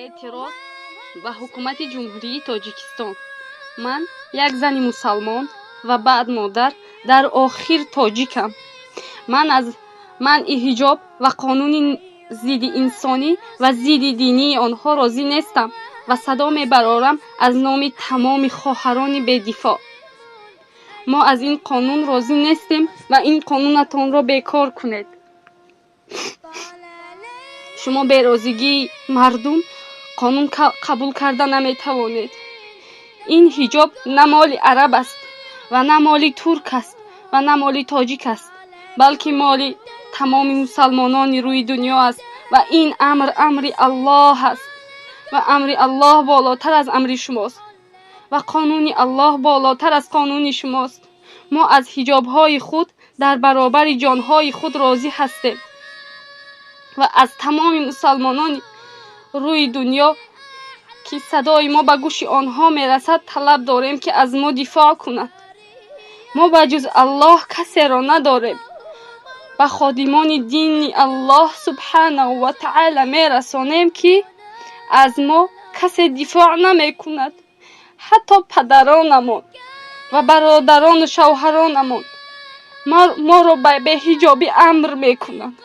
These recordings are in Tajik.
Эътироз ба ҳукумати Ҷумҳурии Тоҷикистон. Ман як зани мусалмон ва баъд модар, дар охир тоҷикам. Ман аз манъи ҳиҷоб ва қонуни зидди инсонӣ ва зидди динии онҳо розӣ нестам ва садо мебарорам аз номи тамоми хоҳарони бедифоъ. Мо аз ин қонун розӣ нестем ва ин қонунатонро бекор кунед. Шумо бе розигии мардум қонун қабул карда наметавонед. Ин ҳиҷоб на моли араб аст ва на моли турк аст ва на моли тоҷик аст, балки моли тамоми мусалмонони рӯи дунё аст ва ин амр амри Аллоҳ аст ва амри Аллоҳ болотар аз амри шумост ва қонуни Аллоҳ болотар аз қонуни шумост. Мо аз ҳиҷобҳои худ дар баробари ҷонҳои худ розӣ ҳастем ва аз тамоми мусалмонони рӯи дунё, ки садои мо ба гӯши онҳо мерасад, талаб дорем, ки аз мо дифоъ кунанд. Мо ба ҷуз Аллоҳ касеро надорем. Ба ходимони дини Аллоҳ субҳанаҳу ва таъала мерасонем, ки аз мо касе дифоъ намекунад. Ҳатто падаронамон ва бародарону шавҳаронамон моро ба беҳиҷобӣ амр мекунанд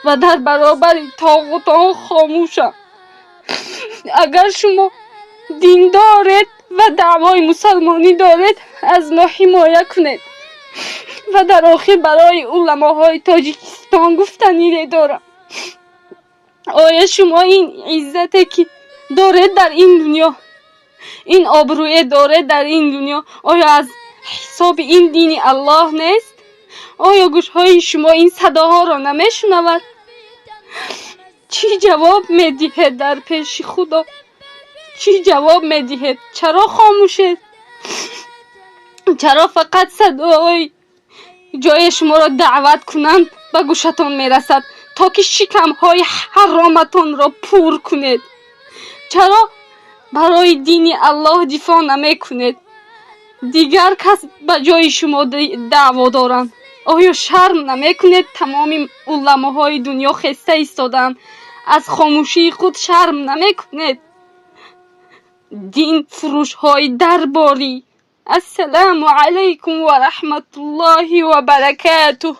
ва дар баробари тоғутон хомӯшанд. Агар шумо дин доред ва даъвои мусалмонӣ доред, аз мо ҳимоя кунед. Ва дар охир барои уламоҳои Тоҷикистон гуфтанӣ дорам: оё шумо ин иззате, ки доред дар ин дунё, ин обрӯе доред дар ин дунё, оё аз ҳисоби ин дини Аллоҳ нест? Оё гӯшҳои шумо ин садоҳоро намешунавад? Чӣ ҷавоб медиҳед дар пеши Худо? Чӣ ҷавоб медиҳед? Чаро хомӯшед? Чаро фақат садои ҷое шуморо даъват кунанд ба гӯшатон мерасад, то ки шикамҳои ҳароматонро пур кунед? Чаро барои дини Аллоҳ дифоъ намекунед? Дигар кас ба ҷои шумо даъво доранд. Оё шарм намекунед? Тамоми уламоҳои дунё хеста истодаанд. Аз хомӯшии худ шарм намекунед? Дин фурӯшҳои дарборӣ. Ассалому алайкум ва раҳматуллоҳи ва баракатуҳ.